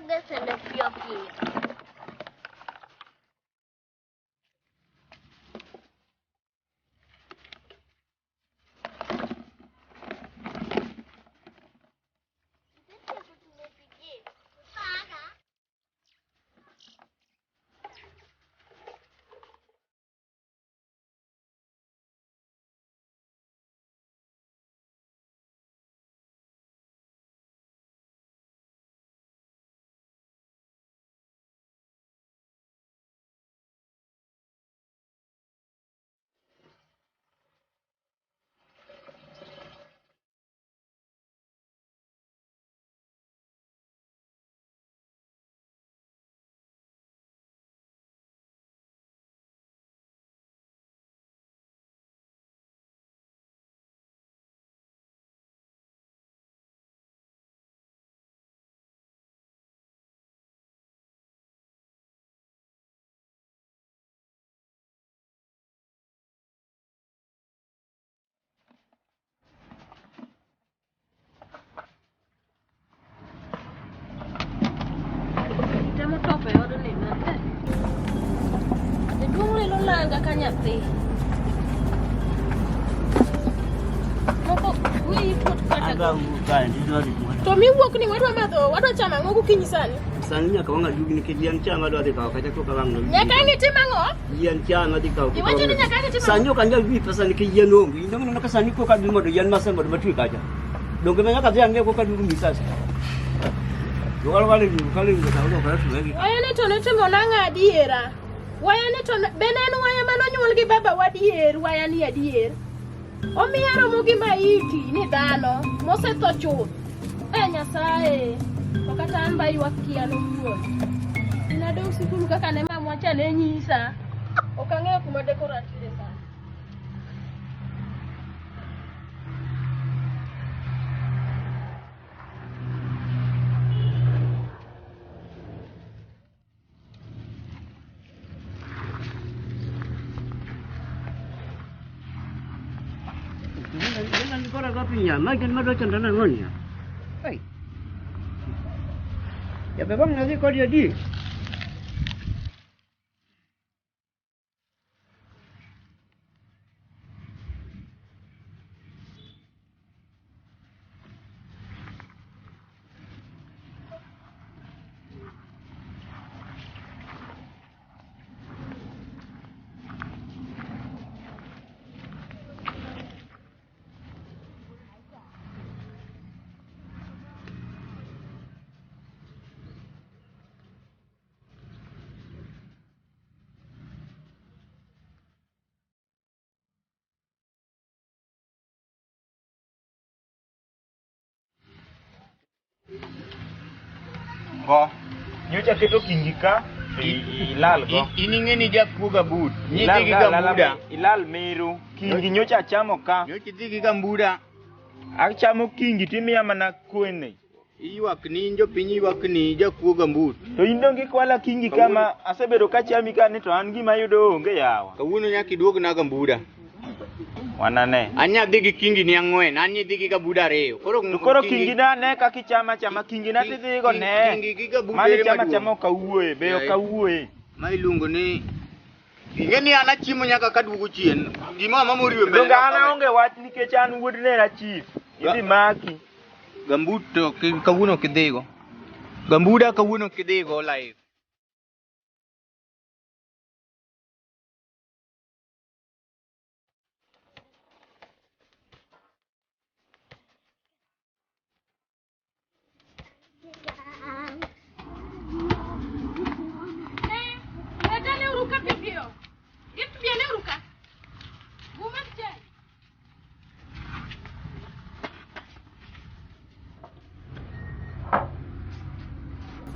Donge sende piyo piyo. Temo topo e odni matek. Jaduong' lilo langa ka nyathi. Moko wiyi kuot kata Adwa wuok kae, idwa dhi kuma. To miwuok ni wadwa madho, wadwa chamo ang'o gokinyi sani? Sani nyaka wang' adugi nikech yien cha madwa dhi kawo kacha koka wang' no. Nyaka ang' itim ang'o? Yien cha madhi kawo. koka Iwacho ni wang' no. nyaka ang' itim ang'o? Sani ok anyal dhi pesa nikech yien onge. In donge ineno ka sani koka adhi mondo yien mase mondo matwe kacha. Donge ma nyaka adhi ang'iew koka aduogo mi pesa. To wal wal ni kale ni ka ka tuwe gi. Waya ni to notimo nang'o adiera? Waya ni to bende en waya manonyuol gi baba wadier, waya ni adier. Omiya romo gi maiti ni dhano mosetho chuth. E Nyasaye, to kata an ba ywak ki an owuon. In adong' sikul kaka ne mamwa cha ne nyisa. Ok ang'eyo kuma dekora tinde sani. Ya bebang nanti kau dia di. Go. Nyocha keto kingi ka to ilal go. In ing'e ni jakuo gabut. Ilal Nidhi gi ga lala gambuda. ilal meru. Kingi nyocha achamo ka. Nyocha idhi gi gambuda. Achamo kingi timiya mana kwene. Iywak ni jopiny ywak ni jakuo gambut. To in donge ikwala kingi kama asebedo kachami ka ni to an gima ayudo onge yawa. Kawuono nyaka iduogna gambuda. Wanane. An nyadhi gi kingi ni ang'wen, an idhi gi gabuda ariyo. Koro To koro kingi na ne kaka ichama chama kingi na tidhi go ne. Kingi gi gabuda Mano ere ichama maduong'? chama ok awuoye, be ok awuoye. Ma iluongo ni ing'e ni an achiemo nyaka kaduogo chien. Gima mama oriwo e mbele. Donge an aonge wach nikech an wuod nera chief. Idhi maki. Gambut to kawuono ok idhigo. Gambuda kawuono ok idhigo live. Letane uruka piyo piyo. Gift biane uruka. Guma chai.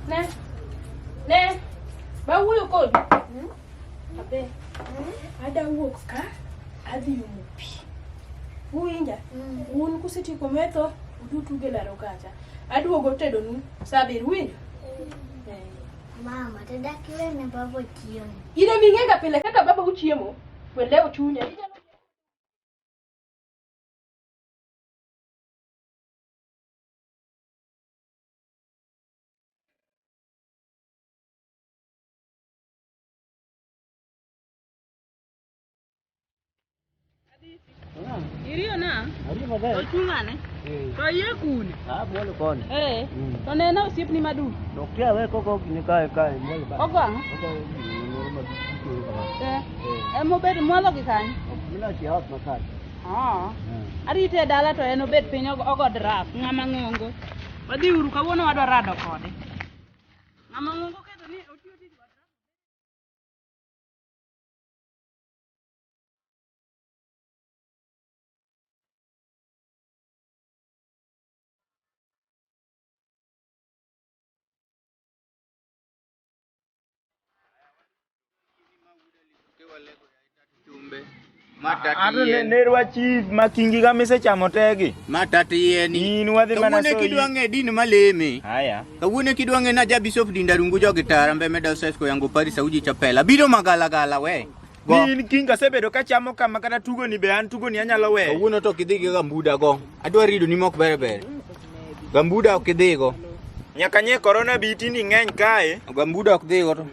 Ne. Ne. Ba wuoyo kodi. Abe. Ada wuok ka adhi omo pi. Uwinja? Un kusetieko metho, udhi utuge laro kacha. Aduogo tedonu sa abiriyo, uwinjo? Eh. Mama, to dak iwene baba chiemo. In ema ing'ega pile kaka baba uchiemo, we lewo chunya. Inyalo Iriyo na? Ariyo maber. To chung'ane. Eh. To iye kune. Ah, mwalo koni. Eh. Mm. To nena osiepni madu. To kia we koko gini kae kae mwalo kae. Ogo ang'o? Ogo gini moro ma gitweyo kama. Eh. Eh. Emobed mwalo gi kanyo. Ok mina chi house makare. Ah. Arite e dala to en obed piny ogo ogo draft. Ng'ama ng'ongo. Wadhi uru kawuono wadwa rado kode. Ng'ama ng'ongo ketho ni otiyo tich go draft. Ato nerwa chief ma kingi ka misechamo tegi. Ma tat yien. In wadhi mana Kawuono soyi. kidwa ng'e din maleme. Haya. Kawuono kidwa ng'e na ja bishop Dinda Rungu jogi tara mbeme diocese koyango Paris Auji Chapel. Abiro magalagala we. Go. Ni in kinga asebedo kachamo kama kata tugo ni be an tugo ni anyalo weyo. Kawuono to ok idhi gi gambuda go. Adwa rido ni mok ber ber. Gambuda ok idhi go. Nyaka nye corona bi tindi ng'eny kae. Gambuda ok dhi go to.